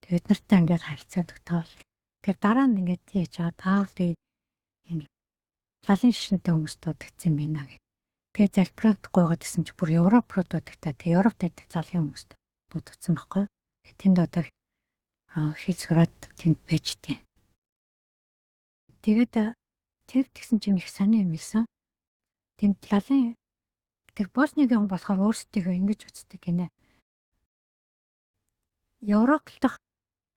Тэгээд нартай ингээд харилцаад тогтоол. Тэгээд дараа нь ингээд хийж байгаа таал тэгээд энэ лалын шишинтэй хүмүүс дуудагдсан юм байна гэх. Тэгээд залбираад гуйгаад гэсэн чи бүр Европ руу дуудагтаа. Тэгээд Европт байдаг залын хүмүүст дуудагдсан байхгүй. Тэнд одоо хийцгэрээд тэнд байж тээ. Тэгээд тэр тэгсэн чинь их сони юм хэлсэн. Тэнд лалын тэр Боснигийн хүн болохоор өөрсдийгөө ингэж үздэг гинэ. Европ дахь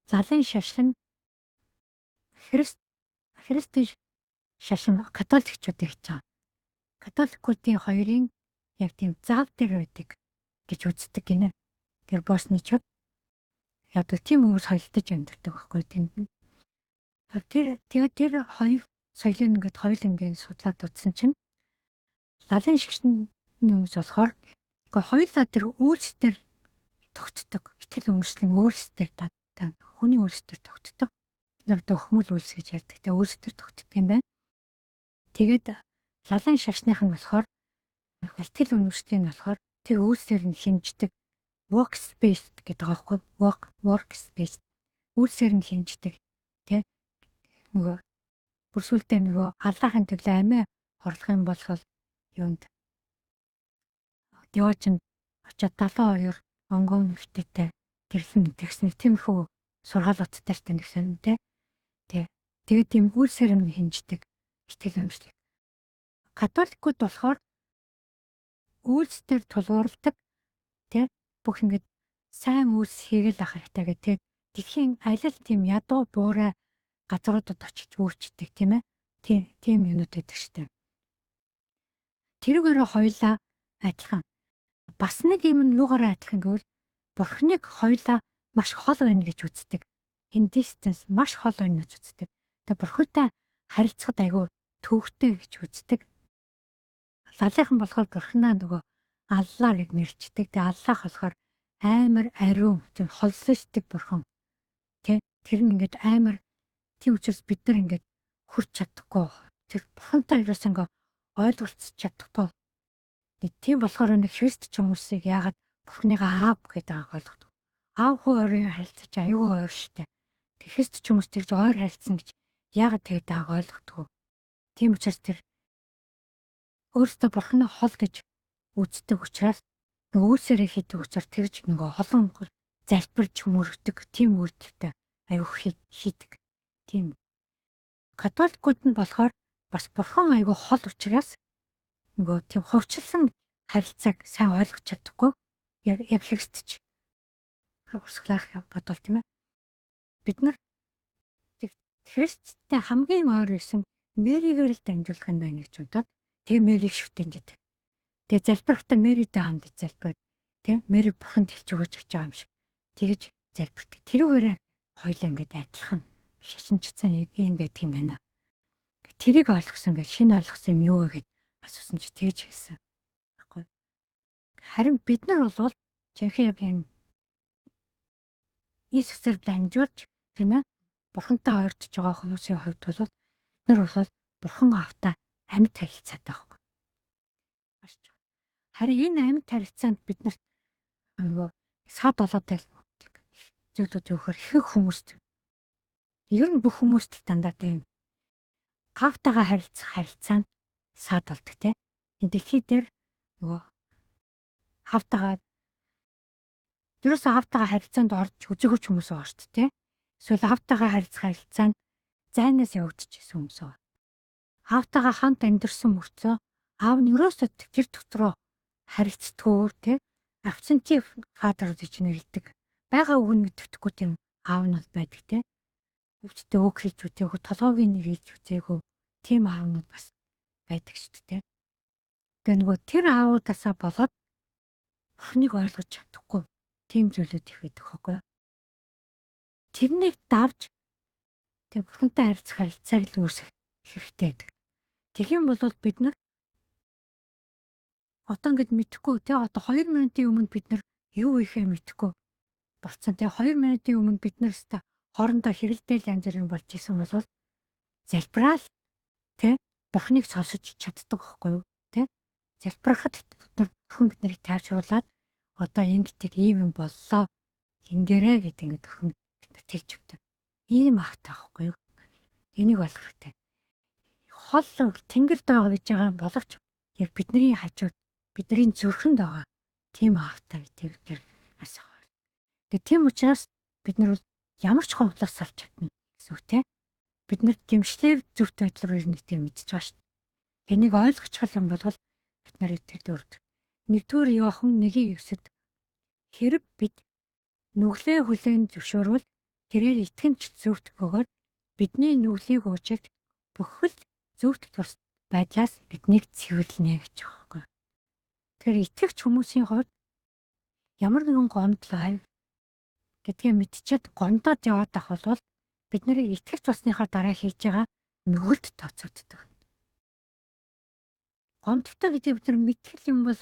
лалын шашин Христийн шашин католикчууд гэж байгаа. Католикуудын хоёрын яг тийм зав дээр байдаг гэж үздэг гинэ. Тэр босничууд яг тийм хүмүүс соёлтож амьдардаг байхгүй тийм. Тэр тэгээд тэр хоёр соёлын ингээд хоёул ингээд судлаад үзсэн чинь лалын шашны хүмүүс болохоор үгүй хоёулаа тэр үйлс дээр тогтдог. Итгэл үнэмшлийн үйлс дээр та хүний үйлс дээр тогтдог. Одоо хмөл үйлс гэж ярьдаг. Тэгээ үйлс дээр тогтдог юм байна. Тэгээд лалын шашных нь болохоор итгэл үнэмшлийн нь болохоор тэр үйлсээр нь хэмждэг workspace гэдэг байгаа байхгүй workspace үйлсээр нь хэмждэг тий нөгөө бүр сүултээ нөгөө Аллахын төлөө амиа хорлох юм бол юунд Диочин очиад 72 онгон нүхтэйтэй гэрлэн тэгсэн тиймэрхүү сургаалуудтай ч нэгсэн тий. Тэгээд тийм үйлсээр нь хэмждэг итгэл үнэмшлэг. Католикууд болохоор үйлс дээр тулгуурладаг тий бүх ингээд сайн үйлс хийгээл ах хэрэгтэй гэх тий. Дэлхийн аль л тийм ядуу буурай газруудад очиж үүрчдэг тийм ээ. Тийм юмнууд байдаг штэ. Тэрүүгээр хоёлаа адилхан. Бас нэг юм нь юугаараа адилхан гэвэл бурхныг хоёлаа маш хол байна гэж үздэг. Энэ distance маш хол байна гэж үздэг. Тэгээ бурхантай харилцахад айгүй төвөгтэй гэж үздэг. Лалынхан болохоор бурхнаа нөгөө Аллаа гэж нэрчдэг. Тэгээ Аллах болохоор амар ариун, тийм холсочдөг бурхан. Тэ тэр нь ингээд амар тийм учраас бид нар ингээд хүрч чадахгүй. Тэр бурхантай ерөөс ингээ ойлголцож чадахгүй. Тийм болохоор нэг христ ч хүмүүсийг яагаад бурхныгаа аав гэдэг байгааг ойлгодог. Аав хүү ойрын харилцаж аюу ойр штэ. Тэг христ ч хүмүүс тэгж ойр харилцсан гэж яагаад тэгж байгааг ойлгодог. Тийм учраас тэр өөртөө бурхны хол гэж үздэг учраас нөгөө үйлсээрээ хийдэг учраас тэрж нөгөө холон залбирч мөрөгдөг тийм үйлдэлтэй аюу хийдэг. Тийм. Католикууд нь болохоор бас бурхан аюу хол учраас нөгөө тийм хувьчилсан харилцааг сайн ойлгож чадахгүй. Яг христч урсгалах бодвол тийм ээ. Бид нар Христтэй хамгийн ойр байсан Мэригээр л дамжуулах юм байна гэж бодоод тэгээ Мэрийг шүтэн гэдэг. Тэгээ залбирахдаа Мэритэй хамт залбираад тийм Мэри бурханд хэлж өгөөч гэж байгаа юм шиг тэгэж залбирдаг. Тэрүүгээр хоёлаа ингээд адилхан шашинчсан юм байдаг юм байна. Тэрийг ойлгосон гэж шинэ ойлгосон юм юу вэ гэж асуусан чи тэгж хэлсэн. Баггүй. Харин бид нар бол жинхэнэ яг юм Иесусээр дамжуулж тийм ээ бурхантай ойртож байгаа хүмүүсийн хувьд бол бид нар бол бурхан аавтай амьд харилцаатай байхгүй. Харин энэ амьд харилцаанд бид нарт нөгөө сад болоод зүйлүүд өгөхөр ихэнх хүмүүст ер нь бүх хүмүүст дандаа тийм аавтайгаа харилцах харилцаанд сад болдог те. Энэ дэлхий дээр нөгөө аавтайгаа ерөөсөө аавтайгаа харилцаанд орж үзээгүй ч хүмүүс байгаа шүү дээ. Эсвэл аавтайгаа харилцах харилцаанд зайнаас явагдчихсан хүмүүс байгаа. Аавтайгаа хамт амьдарсан мөртлөө аав нь ерөөсөө тэр дотроо харилцдаггүй те. Absentee father гэж нэрлэдэг. Байгаа үг нь мэддэхгүй тийм аав нь бол байдаг те. Өвчтөй үг хэлж үзээгүй, толгойг нь хэлж үзээгүй тийм аавнууд бас байдаг шүү дээ. Тэгээ нөгөө тэр аавуудаасаа болоод охиныг ойлгож чадахгүй. Тийм зүйлүүд их байдаг хөөгүй. Тэрнийг давж тэг бурхантай харьцах харилцааг л үүсгэх хэрэгтэй гэдэг. Тэгэх юм бол бид нар одоо ингэж мэдэхгүй те, одоо 2 минутын өмнө бид нар юу хийхээ мэдэхгүй болцсон те, 2 минутын өмнө бид нар өстө хоорондоо хэрэлдээл янз бүрийн болж исэн бол залбираал те, бурхныг сонсож чаддаг байхгүй юу те. Залбирахад бурхан биднийг тайвшруулад одоо ингэдэг ийм юм боллоо ингээрэ гэдэг ингээд бурхан бид хэлж өгдөг. Ийм ахтай байхгүй юу. Энийг болох хэрэгтэй. Хол тэнгэрд байгаа гэж байгаа боловч яг бидний хажууд, бидний зүрхэнд байгаа тийм аавтай гэдгийг тэр асуух. Тэгээ тийм учраас бид нар ямар ч гомдлоос салж чадна гэсэн үг те. Бид нар гэмшлэр зөвхт байдал руу ирнэ гэдгийг мэдчихэж байгаа шүү дээ. Тэнийг ойлгочих юм бол бид нар тэр дөрд. 1-р Иохан 1:9-д хэрэг бид нүглээ хүлээн зөвшөөрвөл тэрээр итгэн ч зөвхт бөгөөд бидний нүглийг уужигт бүхэл зөвхт тус байдлаас биднийг цэвэрлэнэ гэж байгаа байхгүй. Тэгэхээр итгэгч хүмүүсийн хувьд ямар нэгэн гомдол ай гэдгээ мэдчихэд гомдоод яваад ах бол бид нарыг итгэгч болсныхаа дараа хийж байгаа нүгэлд тооцогддог. Гомдолтой гэдгийг бид нар мэдгэл юм бол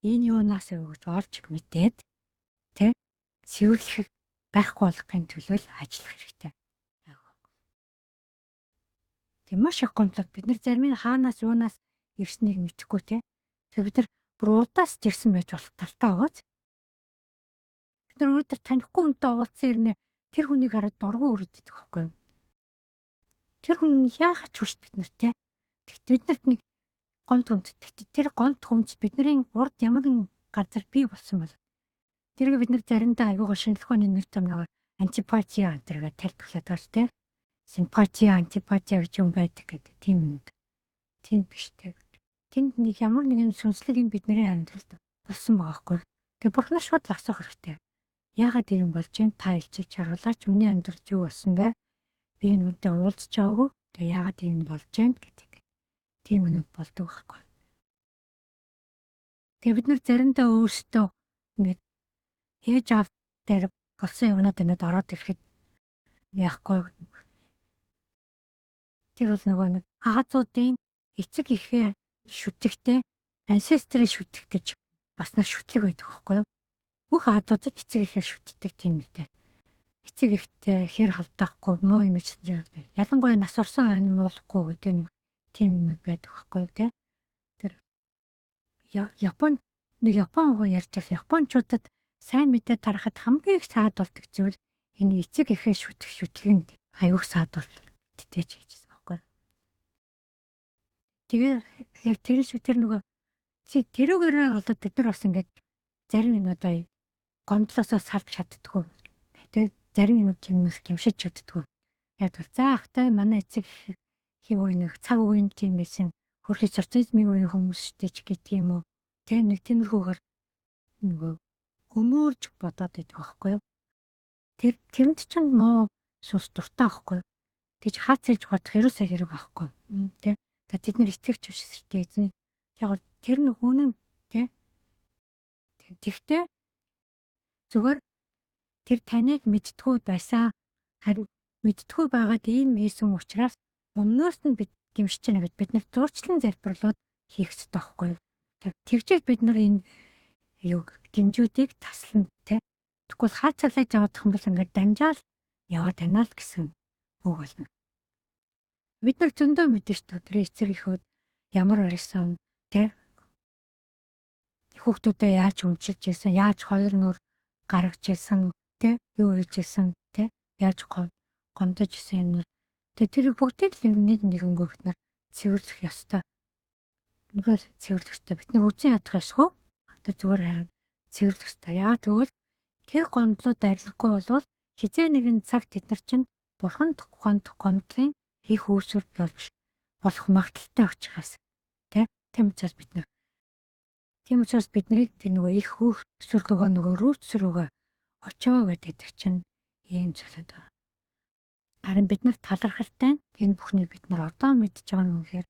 энэ юунаас вэ гэж олж мэдээд тэ цэвэрлэх байхгүй болохын төлөө л ажиллах хэрэгтэй. Тэг маш их гомдлоод бид нар зарим нь хаанаас юунаас ирснийг мэдэхгүй те. Тэг бид нар бүр удаас ч ирсэн байж болох талтай байгааз. Бид нар өнөөдөр танихгүй хүнтэй уулзсан ирнэ, тэр хүнийг хараад дургу өрөд идэх байхгүй юу? Тэр хүн яахаж хүч бид нар те. Тэгт бид нарт нэг гомд хүмт. Тэр гомд хүмт бидний урд ямар нэгэн газар бий болсон бол тэрийг бид нар заримдаа айгуугаа шинжлэх ухааны нэр томьёогоор антипатия энэ тайлбарлаад байгаа шүү те. Симпатия, антипатия гэж юм байдаг гэдэг тийм юм. Тийм биш те. Тэнд нэг ямар нэгэн сүнслэг юм бидний амьдралд болсон байгаа хгүй. Тэгээ бурхнаар шууд л асуух хэрэгтэй. Яагаад ийм болж юм, та илчилж харуулаач, миний амьдралд юу болсон бэ? Би энэ хүнтэй уулзч байгаагүй. Тэгээ яагаад ийм болж юм гэдэг. Тийм юм болдог байхгүй. Тэгээ бид нар заримдаа өөрсдөө ингээд ээж аав дээр болсон юмнууд энэд ороод ирэхэд яахгүй. Тэр бол нөгөө нэг Азуудын эцэг эхээ шүтгэхтэй ancestry шүтэх гэж бас нэг шүтлэг байдаг байхгүй юу? Бүх Азуудад эцэг эхээ шүтдэг тийм үтэй. Эцэг эхтэй хэр халдаахгүй муу юм чинь ялангуяа нас орсон юм болохгүй гэдэг нэг тийм юм байдаг байхгүй юу те. Тэр Япон нэг Япон хүн ярьж байсан. Япончуудад сайн мэдээ тарахад хамгийн их саад болдог зүйл энэ эцэг эхээ шүтэх шүтлэг аюух саад болдог гэдтэй ч хэлжсэн байхгүй. Тэгээ яг тэр шиг тэр нөгөө тэрүүгээр болоод бид нар бас ингээд зарим юмудаа гомдлосоо салж чаддгүй. Тэгээ зарим юмуд юмс гимшиж чаддгүй. Яг бол за ахтай манай эцэг хий үе нэг цаг үеийн тийм байсан. Хөрхи социализмын үеийн хүмүүс штэ ч гэдэг юм уу. Тэгээ нэг тиймэрхүүгээр нөгөө өмөөрж бодоод байдаг байхгүй юу. Тэр тэрэнд чинь муу сүнс дуртай байхгүй юу. Тэгж хаац хэлж бодох ерөөсөө хэрэг байхгүй. Тэ. За тэд нар итгэгч биш хэрэгтэй эзэн. Яг тэр нь үнэн тэ. Тэгтээ зүгээр тэр таныг мэдтгүү байсан. Харин мэдтгүү байгаад ийм хийсэн учраас өмнөөс нь бид гимшиж байна гэж бид нар зурчлан залбирлууд хийх ёстой байхгүй юу. Тэгжээ бид нар энэ юу гимжүүдийг таслана тэ. Тэгвэл хаацалаж явах юм бол ингээд дамжаал яваад байна л гэсэн үг болно. Бид нар зөндөө мэдэн шүү дээ. Тэр эцэг эхүүд ямар байсан тэ. Хүүхдүүдээ яаж өмчилж ирсэн, яаж хоёр нүр гаргаж ирсэн тэ, юу хийж ирсэн тэ, яаж гомдож ирсэн юм. Тэгээ тэр бүгдийг л нэг нэгэнгөө бид нар цэвэрлэх ёстой. Нүгэл цэвэрлэх ёстой. Бид нар үзэн ядах ёсгүй. Одоо зүгээр харин цэвэрлэх ёстой. Яа тэгвэл тэр гомдлууд арилгахгүй болвол хизээ нэгэн цаг тэд нар чинь бурханд гомд гомдлын их үүсвэр болж болох магадлалтай учраас тэ. Тийм учраас бид нар тийм учраас биднийг тэр нөгөө их үүсвэр нөгөө рүүц рүүгээ очоо гэдэг чинь ийм зүйлүүд байна. Харин бид нар талархалтай энэ бүхнийг бид нар одоо мэдж байгаа нь үнэхээр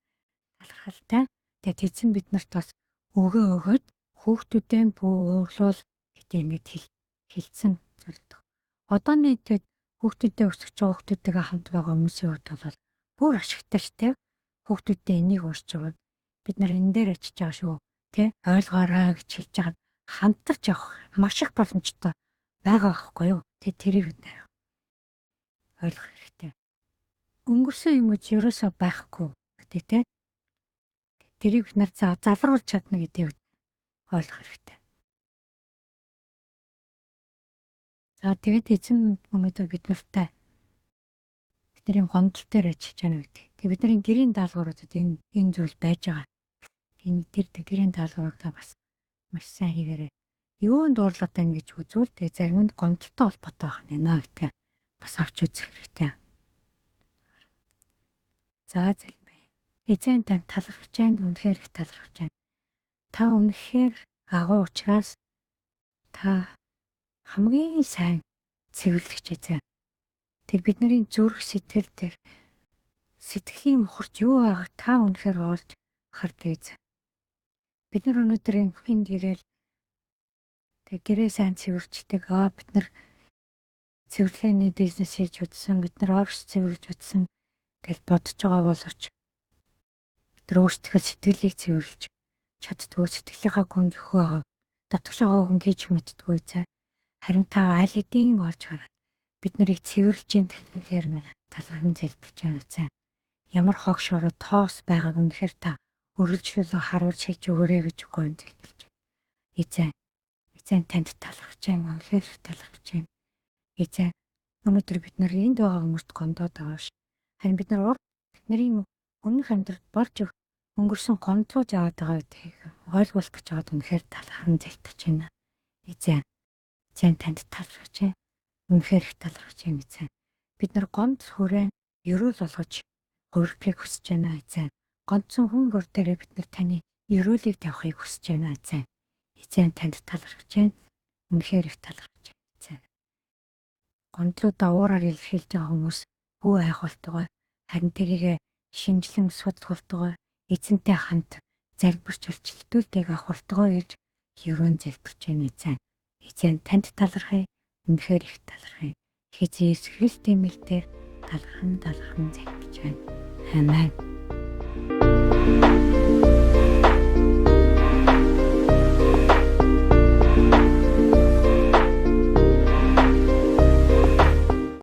талархалтай. Тэгээд эзэн бид нарт бас өгөө өгөөд хүүхдүүдээ бүү уурлуул гэдэг ингэж хэл хэлсэн зүйлдэг. Одооны тэгээд хүүхдүүдэд өсгөж байгаа хүүхдүүдтэйгээ хамт байгаа хүмүүсийн хувьд бол бүр ашигтай штэ. Хүүхдүүдэд энийг уншиж байгаа. Бид нар энэ дээр очиж байгаа шүү. Тэ ойлгоорой гэж хэлж байгаа хамтарч явах маш их боломжтой байгаа байхгүй юу? Тэ тэрийг бид нар ойлгох хэрэгтэй. Өнгөрсөн юм гэж ерөөсөө байхгүй гэдэг тэ. Тэрийг бид нар залруулж чадна гэдгийг ойлгох хэрэгтэй. За тэгээд эзэн өнөөдөр бид нартай бидний гомдол дээр ажиллаж байна гэдэг. Тэгээд бидний гэрийн даалгавруудад энэ зүйл байж байгаа. Энэ тэр гэрийн даалгавруудаа бас маш сайн хийгээрэй. Юунд дуурлаад байна гэж үзвэл тэгээд зарим нь гомдолтой холбоотой байх нь нэ гэдэг бас авч үзэх хэрэгтэй. За залбирая. Эзэн танд талархаж байна. Үнэхээр их талархаж байна. Та үнэхээр агуу учраас та хамгийн сайн цэвэрлэгч эзэн. Тэр бидний зүрх сэтгэл дээр сэтгэлийн мухарч юу байгааг та үнэхээр олж хардаг эзэн. Бид нар өнөөдөр энд ирээл тэг гэрээ сайн цэвэрлждэг. Бид нар цэвэрлэгээний бизнес хийж үзсэн, бид нар офис цэвэрлж үзсэн гэж бодож байгаа боловч бид нар өөрсдийнхөө сэтгэлийг цэвэрлж чаддгүй, сэтгэлийнхаа гүнд өхөө байгаа. Татгш байгаа хүн гэж мэддэггүй эзэн. Харин та аль хэдийн олж хараад бид нарыг цэвэрлж ин тэгэхээр талархан залбирч байна эзэн. Ямар хог шороо тоос байгааг үнэхээр та өргөлжлөлөө харуулж хийж өгөөрэй гэж гойн залбирч байна. Эзэн, эзэн танд талархаж байна. Үнэхээр талархаж байна. Эзэн, өнөөдөр бид нар энд байгаа хүмүүст гомдоод байгаа ш. Харин бид нар урд бидний өмнөх амьдралд болж өнгөрсөн гомдлууд яваад байгаа гэдгийг ойлгуулах гэж байгаад үнэхээр талархан залбирч байна. Эзэн, эзэн танд талархаж байна. Үнэхээр их талархаж байна эзэн. Бид нар гомдол хүрээ ерөөл болгож хувирахыг хүсэж байна эзэн. Гомдсон хүн бүр дээрээ бид нар таны ерөөлийг тавихыг хүсэж байна эзэн. Эзэн танд талархаж байна. Үнэхээр их талархаж байна эзэн. Гомдлуудаа уураар илэрхийлж байгаа хүмүүс бүү айхвалтайгаа харин тэрийг шинжлэн судлахтайгаа эзэнтэй хамт залбирч өрчлөлтүүдийг авахтайгаа гэж ерөөн залбирч байна эзэн. Эзэн танд талархъя. Үнэхээр их талархъя. Эзэн Есүс Христийн нэрээр талархан залбирч байна. Амен.